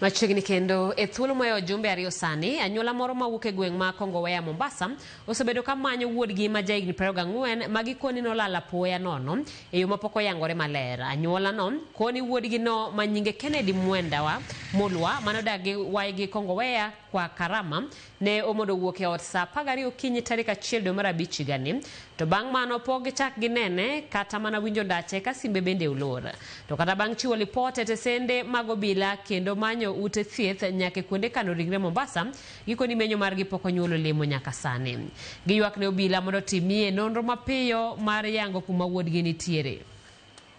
Machiegni kendo e thuolo moyo jumbe ariyo sani, anyuola moro mawuok e gweng' ma Kongowea Mombasa osebedo ka manyo wuodgi ma jahigni 24 ma gikoni nolal apoya nono e yo mapok oyangore maler. Anyuola no koni wuodgi no ma nyinge Kennedy Mwendawa Mulwa manodak gi waygi Kongowea kwa Karama ne omondo wuok e ot saa 12 okinyi tarik 1 dwe mar 5 higani. To bang' mano pok gichak ginene kata mana winjo ndache ka simbe bende olor. To kata bang' chiwo lipot e tesende mag obila kendo manyo ute thieth nyaka e kuonde kano ringre Mombasa, gikoni menyo margi pok onyuolo lemo nyaka sani. Giywak ne obila mondo otimie nonro mapiyo mar yango kuma wuodgi nitiere.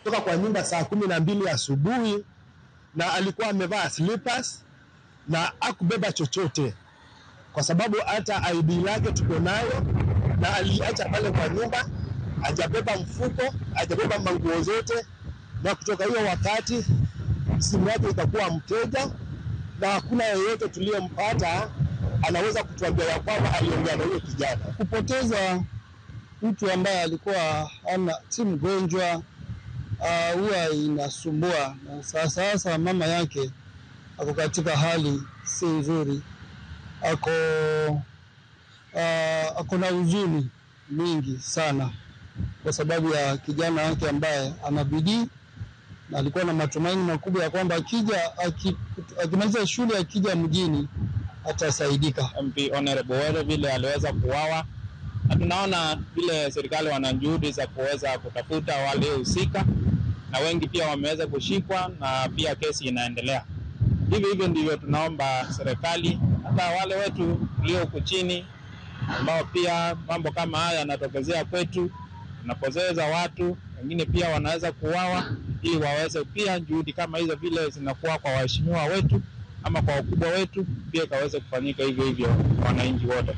Toka kwa nyumba saa 12 asubuhi na alikuwa amevaa slippers na akubeba chochote, kwa sababu hata ID lake tuko nayo, na aliacha pale kwa nyumba, hajabeba mfuko, hajabeba manguo zote, na kutoka hiyo wakati simu yake ikakuwa mteja, na hakuna yeyote tuliyempata anaweza kutuambia ya kwamba aliongea na huyo kijana. Kupoteza mtu ambaye alikuwa ana si mgonjwa huwa inasumbua, na sasa mama yake ako katika hali si nzuri, ako na huzuni mingi sana kwa sababu ya kijana wake ambaye ana bidii na alikuwa na matumaini makubwa ya kwamba akimaliza shule akija mjini atasaidika. MP Honorable Were vile aliweza kuuawa, na tunaona vile serikali wana juhudi za kuweza kutafuta wale husika, na wengi pia wameweza kushikwa na pia kesi inaendelea. Hivi hivyo ndivyo tunaomba serikali, hata wale wetu tulio huku chini ambao pia mambo kama haya yanatokezea kwetu, tunapoteza watu wengine pia wanaweza kuuawa, ili waweze pia juhudi kama hizo vile zinakuwa kwa waheshimiwa wetu ama kwa wakubwa wetu, pia ikaweze kufanyika hivyo hivyo kwa wananchi wote.